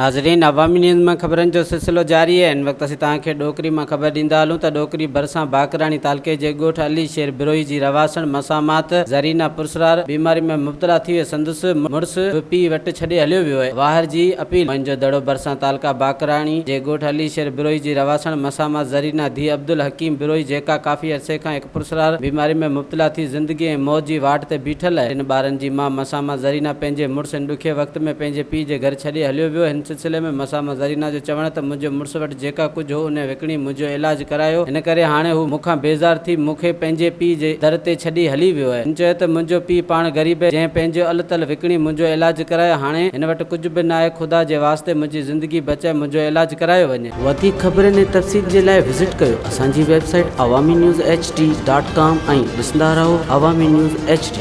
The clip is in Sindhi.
ناظرين عوامي نيوز مان خبرن جو سلسلو جاري آهي هن وقت اسين توهان کي ڏوڪري مان خبر ڏيندا هلون ته ڏوڪري ڀرسان باقراڻي تعلقي جي ڳوٺ علي شير بروهي جي رهواسڻ مسامات زرينا پرسرار بيماري ۾ مبتلا ٿي وئي سندس مڙس به پيء وٽ ڇڏي هليو ويو آهي واهر جي اپيل موهن جو دڙو ڀرسان تعلقه باقراڻي جي ڳوٺ علي شير بروهي جي رهواسڻ مسامات زرينا ڌيء عبدالحڪيم بروهي جيڪا ڪافي عرصي کان هڪ پرسرار بيماري ۾ مبتلا ٿي زندگي ۽ موت جي واٽ تي بيٺل آهي. ٽن ٻارن جي ماء مسامه زرينا پنهنجي مڙس هن ڏکئي وقت ۾ پنهنجي پيء جي گهر ڇڏي هليو ويو. هن سلسلي ۾ مسامه زرينا جو چوڻ ته منهنجي مڙس وٽ جيڪا ڪجهه هو انهي وڪڻي منهنجو علاج ڪرايو هن ڪري هاڻي هو مون کان بيزار ٿي مون کي پنهنجي پيء جي در تي ڇڏي هلي ويو آهي. هن چيو ته منهنجو پيء پاڻ غريب آهي جنهن پنهنجو ال تل وڪڻي منهنجو علاج ڪرايو هاڻي هن وٽ ڪجهه به ناهي خدا جي واسطي منهنجي زندگي بچائي منهنجو علاج ڪرايو وڃي. وڌيڪ خبرن ۽ تفصيل جي لاء وزٽ ڪيو اسان جي website Awami news H D dot com ۽ ڏسندا رهو عوامي نيوز ايڇ ڊي.